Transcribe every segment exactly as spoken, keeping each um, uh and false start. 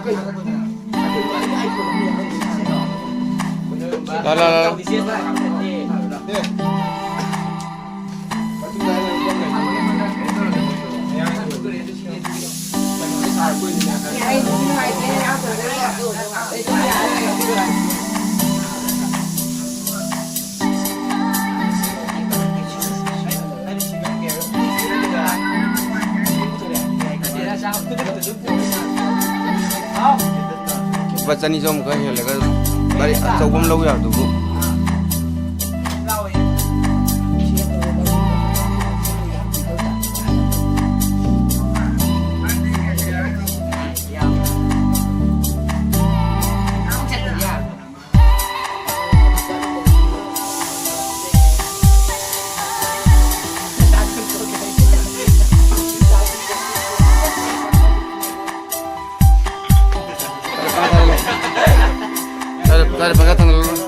ꯂꯥ, ꯂꯥ, ꯂꯥ, ꯂꯥ꯫ ꯂꯨꯄꯥ ꯆꯅꯤ ꯆꯍꯨꯝ ꯈꯔ ꯍꯦꯜꯂꯒ ꯒꯥꯔꯤ ꯑꯆꯧꯕ ꯑꯃ ꯂꯧ ꯌꯥꯕꯗꯨꯕꯨ꯫ ꯀꯥꯏꯗ, ꯀꯥꯏꯗ ꯄꯪꯀꯥ ꯊꯥꯡꯒꯠꯂꯨꯔꯣ?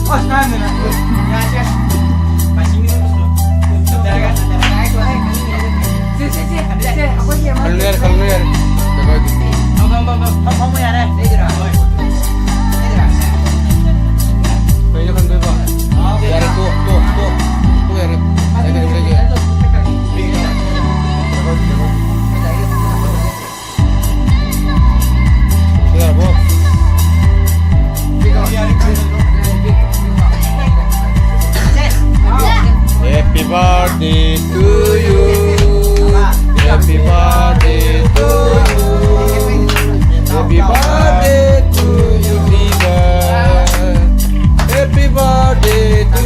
ꯑꯁ, ꯀꯥꯟꯗꯅ꯫ ꯌꯥꯁꯦ꯫ ꯃꯁꯤꯡ ꯁꯦ, ꯁꯦ, ꯁꯦ, ꯁꯦ, ꯑꯩꯈꯣꯏꯒꯤ ꯑꯃ ꯈꯜꯂꯨ ꯌꯥꯔꯦ, ꯈꯜꯂꯨ ꯌꯥꯔꯦ꯫ ꯀꯩꯅꯣ ꯍꯥꯏꯗꯤ꯫ ꯐꯝ, ꯐꯝ, ꯐꯝ, ꯐꯝ, ꯐꯝꯃꯣ ꯌꯥꯔꯦ꯫ ꯂꯩꯗ꯭ꯔꯥ? ꯍꯣꯏ꯫ ꯂꯩꯗ꯭ꯔꯥ? ꯀꯩꯅꯣ ꯈꯟꯗꯣꯏꯕ? ꯌꯥꯔꯦ, ꯇꯣꯛ, ꯇꯣꯛ, ꯇꯣꯛ, ꯇꯣꯛ ꯌꯥꯔꯦ꯫ ꯑꯩ ꯀꯩꯅꯣ ꯂꯩꯒꯦ꯫ Happy birthday to you. Happy birthday to you. Happy birthday to you, Viva. Happy birthday to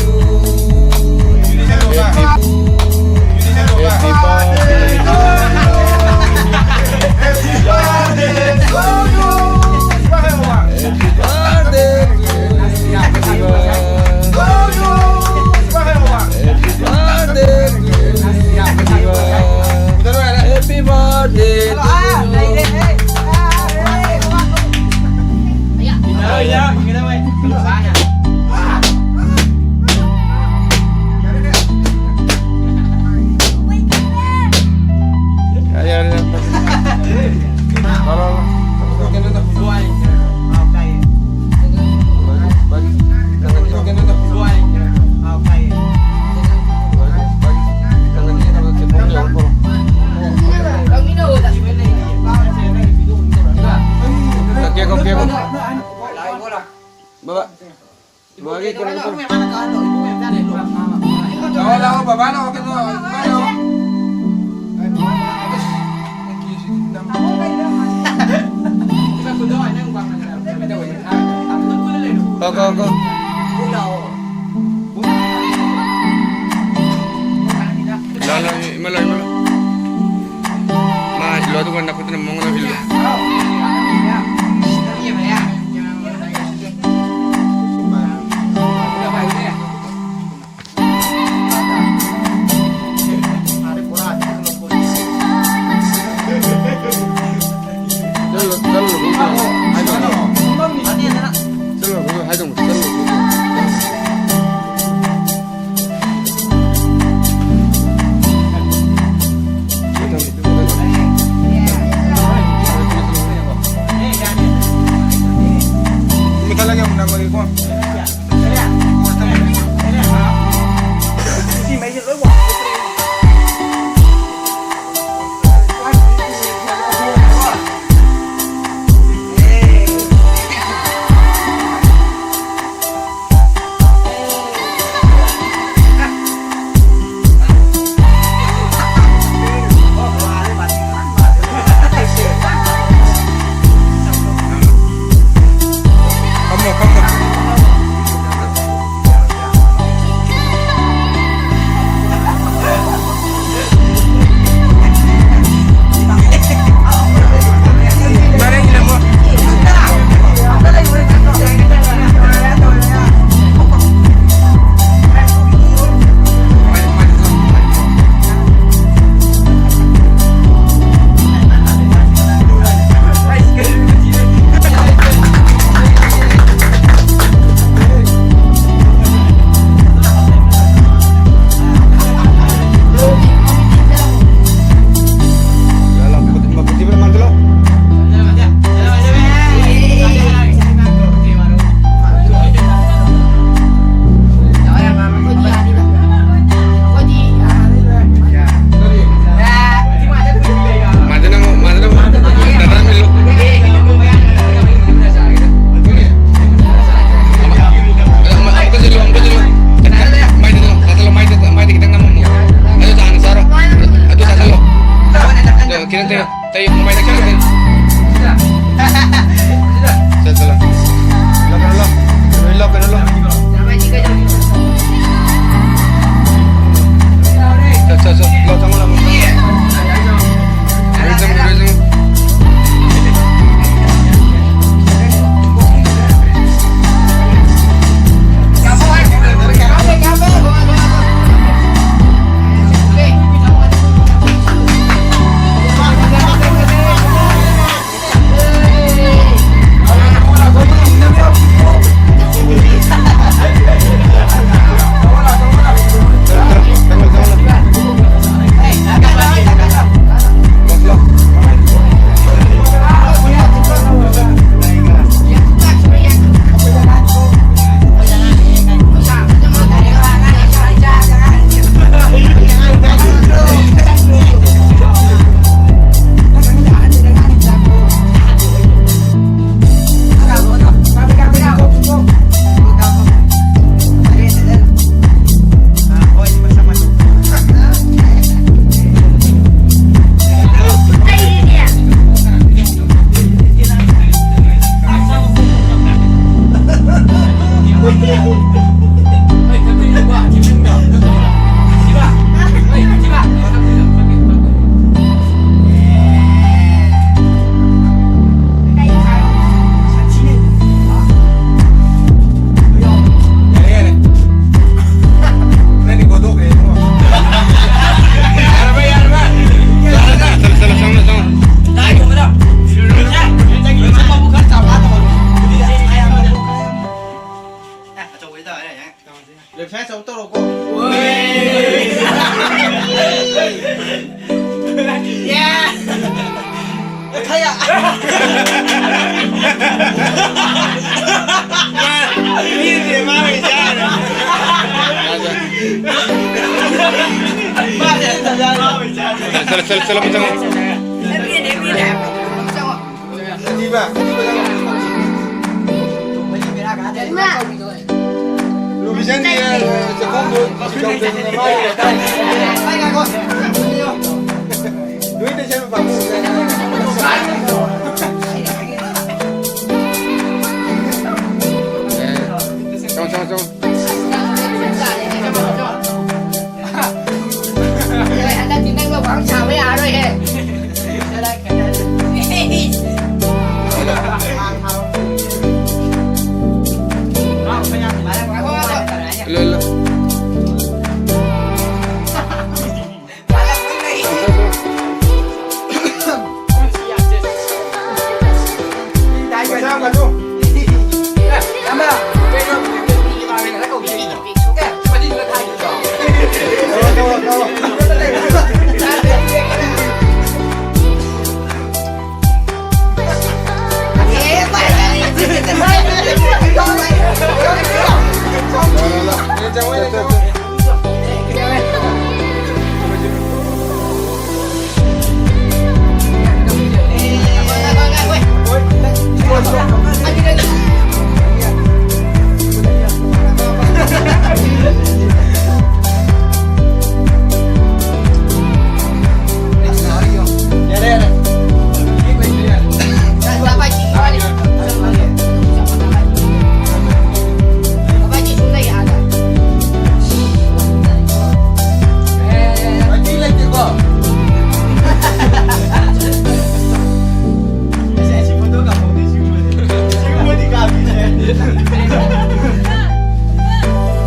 you. Happy, happy birthday to you. Happy birthday to you. Happy birthday to you, Viva. Happy birthday to you, Viva. Happy birthday to you. ꯌꯥꯔꯦ, ꯌꯥꯔꯦ, ꯌꯥꯔꯦ꯫ ꯂꯥꯎ, ꯂꯥꯎ, ꯂꯥꯎ꯫ ꯀꯛꯀꯦ, ꯀꯛꯀꯦ, ꯀꯛꯀꯦ꯫ ꯕꯕꯥ꯫ ꯂꯥꯛꯑꯣ, ꯂꯥꯛꯑꯣ, ꯕꯕꯥ ꯂꯥꯛꯑꯣ, ꯀꯩꯅꯣ, ꯏꯃꯥ ꯂꯥꯛꯑꯣ꯫ ꯀꯣ, ꯀꯣ, ꯀꯣ꯫ ꯂꯥꯛꯑꯣ, ꯂꯥꯛꯑꯣ, ꯏꯃꯥ ꯂꯥꯛꯑꯣ, ꯏꯃꯥ ꯂꯥꯛꯑꯣ꯫ ꯃꯥ ꯏꯜꯂꯣ, ꯑꯗꯨꯒ ꯅꯈꯨꯠꯇꯨꯅ ꯃꯉꯣꯟꯗ ꯏꯜꯂꯣ꯫ ꯆꯠꯂꯣ, ꯆꯠꯂꯣ, ꯆꯠꯂꯣ, ꯍꯥꯏꯗꯣꯛꯑꯣ꯫ ꯆꯠꯂꯣ, ꯍꯥꯏꯗꯣꯛꯑꯣ, ꯆꯠꯂꯣ꯫ ꯂꯦꯐ ꯁꯥꯏꯠ ꯆꯧ ꯇꯧꯔꯣꯀꯣ꯫ ꯌꯦ! ꯈꯌꯥ! ꯃꯤꯗꯤ ꯃꯥ ꯑꯣꯏ ꯆꯥꯔꯦ꯫ ꯃꯥ ꯑꯣꯏ ꯆꯥꯔꯦ꯫ ꯃꯥ ꯑꯣꯏ ꯆꯥꯔꯦ꯫ ꯆꯠꯂꯣ, ꯆꯠꯂꯣ, ꯆꯠꯂꯣ, ꯑꯃ ꯆꯪꯉꯣ꯫ ꯂꯨꯕꯤꯆꯟꯗꯤ, ꯑ, ꯆꯥꯛꯈꯨꯝꯗꯣ ꯆꯤꯀꯧꯗꯗꯅ ꯃꯥ ꯂꯣꯏꯅ ꯁꯦꯝꯕ ꯄꯥꯝꯃꯨ꯫ ꯆꯪꯉꯣ, ꯆꯪꯉꯣ, ꯆꯪꯉꯣ꯫ ꯍꯟꯗꯛꯇꯤ ꯅꯪꯒ ꯋꯥꯡ ꯁꯥꯕ ꯌꯥꯔꯣꯏꯍꯦ꯫ ꯂꯣꯏ, ꯂꯣꯏ꯫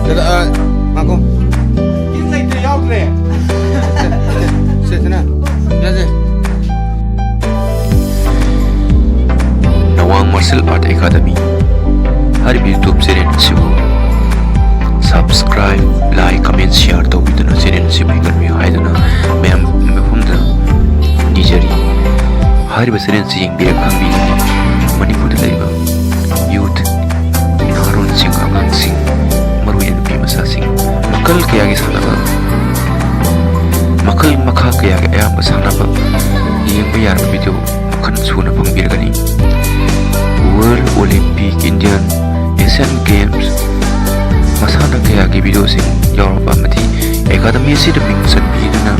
ꯗꯥꯗꯥ, ꯑ, ꯉꯥꯏꯈꯣ꯫ ꯀꯩꯝ ꯂꯩꯇ꯭ꯔꯦ, ꯌꯥꯎꯗ꯭ꯔꯦ꯫ ꯁꯦ, ꯁꯦ, ꯁꯦ꯫ ꯅꯋꯥꯡ ꯃꯥꯔꯁꯦꯜ ꯑꯥꯔꯠ ꯑꯦꯀꯥꯗꯃꯤ ꯍꯥꯏꯔꯤꯕ YouTube ꯆꯦꯅꯦꯜ ꯑꯁꯤꯕꯨ ꯁꯕ ꯆꯦꯅꯦꯜꯁꯤ ꯌꯦꯡꯕꯤꯔꯒ ꯈꯪꯕꯤꯒꯅꯤ꯫ ꯃꯅꯤꯄꯨꯔꯗ ꯂꯩꯔꯤꯕ ꯌꯨꯠ, ꯅꯍꯥꯔꯣꯟꯁꯤꯡ, ꯑꯉꯥꯡꯁꯤꯡ, ꯃꯔꯨꯑꯣꯏꯅ ꯅꯨꯄꯤ ꯃꯆꯥꯁꯤꯡ, ꯃꯈꯜ ꯀꯌꯥꯒꯤ ꯁꯥꯟꯅꯕ, ꯃꯈꯜ ꯃꯈꯥ ꯀꯌꯥꯒꯤ ꯑꯌꯥꯝꯕ ꯁꯥꯟꯅꯕ ꯌꯦꯡꯕ ꯌꯥꯔꯕ ꯚꯤꯗꯤꯑꯣ ꯃꯈꯜ ꯁꯨꯅ ꯐꯪꯕꯤꯔꯒꯅꯤ꯫ World Olympic, Indian, Asian Games, ꯃꯁꯥꯟꯅ ꯀꯌꯥꯒꯤ ꯚꯤꯗꯤꯑꯣꯁꯤꯡ ꯌꯥꯎꯔꯕ ꯑꯃꯗꯤ ꯑꯦꯀꯥꯗꯃꯤ ꯑꯁꯤꯗ ꯃꯤꯡ ꯆꯟꯕꯤꯗꯨꯅ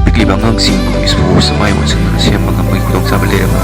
ꯄꯤꯛꯂꯤꯕ ꯑꯉꯥꯡꯁꯤꯡꯕꯨ ꯏꯁꯄꯣꯔꯠꯁ ꯃꯥꯏ ꯑꯣꯟꯁꯤꯟꯗꯨꯅ ꯁꯦꯝꯕ ꯉꯝꯕꯒꯤ ꯈꯨꯗꯣꯡꯆꯥꯕ ꯂꯩꯔꯕ